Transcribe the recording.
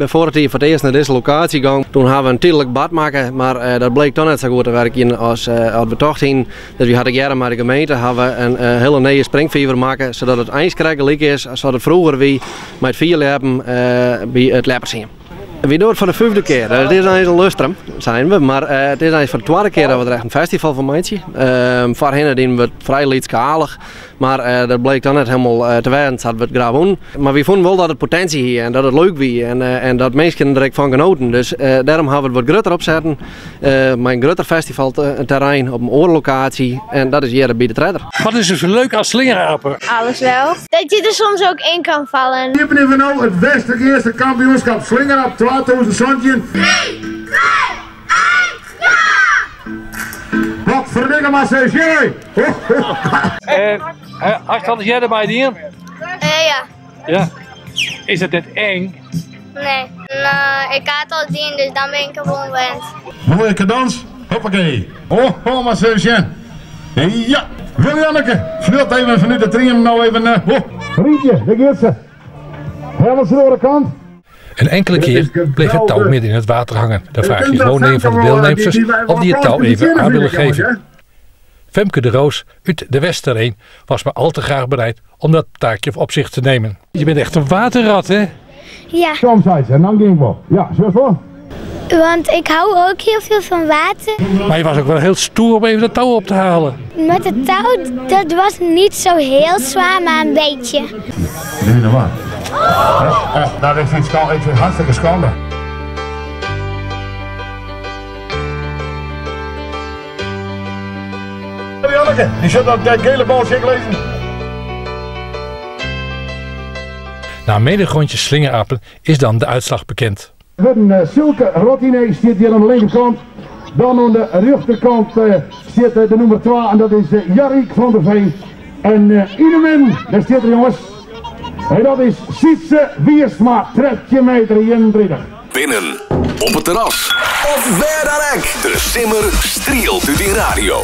Bin foarich jier foar it earst nei dizze lokaasje gong. Toen hawwe we in tydlik bad makke, mar dat bleek toch net sa goed te werkjen as we tocht hienen. Dus wy ha tegearre mei de gemeente hawwe in hiele nije springfiver makke, sadat it eins krekt gelyk is as wat it froeger wie mei it fierljeppen by it Ljeppershiem. Wy dogge it foar de fyfde kear. It is eins in lustrum, seinen we, mar it is eins foar de twadde kear dat we der echt in festival fan meitsje. Foarhinne dienen we it frij lytsskalich. Mar dat bleek dan net hielendal te wêzen sa't we it graach woenen. Mar wy fûnen wol dat it potinsje hie en dat it leuk wie en dat minsken der ek fan genoten. Dus dêrom hawwe we it wat grutter opsetten mei in grutter festivalterrein op in oare lokaasje en dat is hjir by de Tredder. Wat is der sa leuk oan slingerapen? Alles wel. Dat je der soms ook in kan vallen. Iepenje we no it Westergeaster kampioenskap Slingeraap 2017. 3, 2, Wat ferdikke mar sis jij! En hast al ris earder meidien? Ja. Ja. Is it net eng? Nee. No, ik ha it al dien, dus dan bin ik der wol oan wend. Moaie kadans. Hoppakee. Oh, oh, mar sis sjen. Ja, Willianneke fljocht even fanút de triem no even. Oh. Rientje, dêr giet se. Helemaal de oare kant. Een enkele keer bleef het touw midden in het water hangen. Dan vraag je gewoon een van de deelnemsters of die het touw even aan willen geven. Femke de Roos uit de Westereen was maar al te graag bereid om dat taakje op zich te nemen. Je bent echt een waterrat, hè? Ja. Soms zei ze, en dan ging ik wel. Ja, zo voor. Want ik hou ook heel veel van water. Maar je was ook wel heel stoer om even dat touw op te halen. Met het touw, dat was niet zo heel zwaar, maar een beetje. Nee, normaal. Dat is iets, ik vind hartstikke schande. Janneke, die zit op dat gele bal lezen. Na menig rondje slingerapen is dan de uitslag bekend. Wurden Silke Rottine stiet hjir oan de linkerkant. Dan oan de rjochterkant stiet de nûmer 2 en dat is Jarik van der Veen. En yn 'e midden, dêr stiet er jonges. En dat is Sytse Wiersma, 13 meter 31. Binnen, op it terras of wêr dan ek, de simmer strielt út dyn radio.